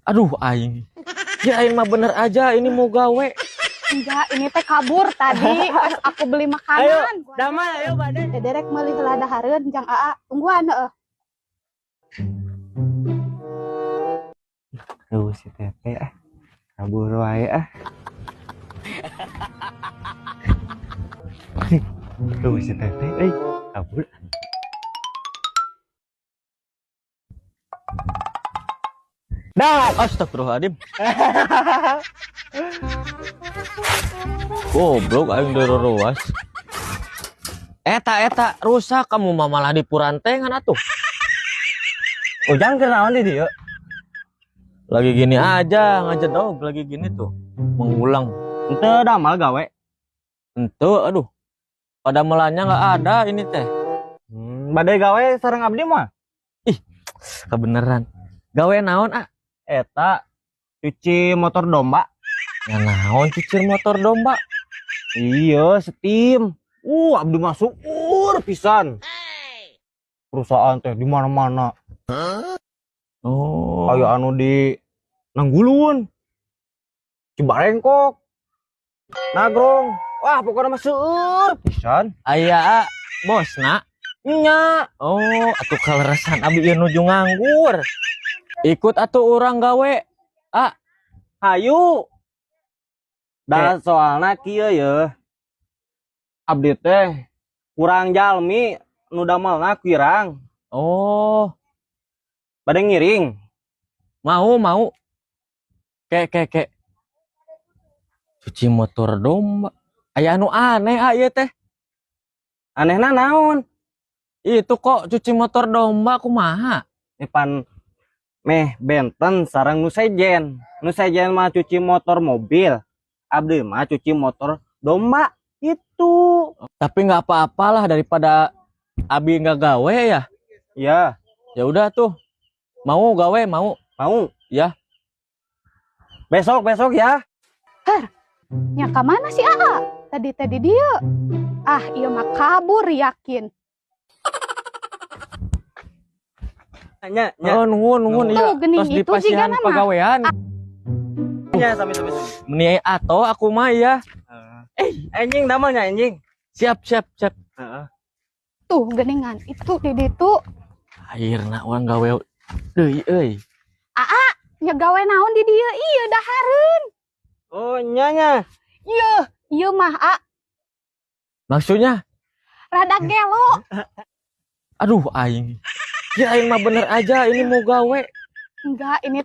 Aduh aing. Kirain mah bener aja ini mau gawe. Enggak, ini teh kabur tadi pas aku beli makanan. Ayo, damai ayo bade. Dede rek meuli heula dahareun jang Aa. Tungguan heueuh. Tuh si Teteh ah. Kabur wae ah. Tuh si Teteh euy, kabur. Dah, astagfirullahaladzim. Goblok aing derowas. Eta eta rusak kamu mah malah di purantengan atuh. Ujang keur naon di dieu? Lagi gini aja ngajedog lagi gini tuh. Mengulang. Henteu damal gawe. Henteu aduh. Pada melanya nggak ada ini teh. Bade gawe sareng abdi mah. Ih, kebeneran. Gawe naon ah? Eta cuci motor domba. Ya naon cuci motor domba? Iya, steam. Abdi mah syukur pisan. Perusahaan teh di mana-mana. Oh. Kayak anu di Nanggulun, Cibarengkok, Nagrong. Wah, pokoknya mah seueur pisan. Aya, bosna. Nya. Oh, atuh kaleresan abdi ieu nuju nganggur. Ikut atuh urang gawe. Ah, hayu. Da soalna kieu ye. Abdi teh kurang jalmi nu damelna kirang. Oh. Bade ngiring. Mau, mau. Ke ke ke. Cuci motor domba. Aya anu aneh ah ieu teh. Anehna naon? Itu kok cuci motor domba kumaha? Pan meh benten sareng nu sejen. Nu sejen mah cuci motor mobil. Abdi mah cuci motor domba itu. Tapi nggak apa-apalah daripada abi nggak gawe ya. Iya. Ya udah tuh. Mau gawe mau. Mau. Ya. Besok besok ya. Her, nya ka mana si Aa? Tadi tadi dia. Ah, iya mah kabur yakin. Nya, nya. Oh, nuhun, nuhun, iya. Tuh, gening Tos itu dipasihan jigana mah. pagawean. Nya, sami sami sami. Meni ato aku mah ya. Anjing damelnya anjing. Siap, siap, siap. Heeh. Tuh geningan itu di ditu. Akhirna urang gawe deui euy. Aa, nya gawe naon di dieu? Ieu dahareun. Oh, nya nya. Ieu, ieu mah A. Maksudnya? Rada gelo. Aduh aing. Kirain mah bener aja ini mau gawe. Enggak, ini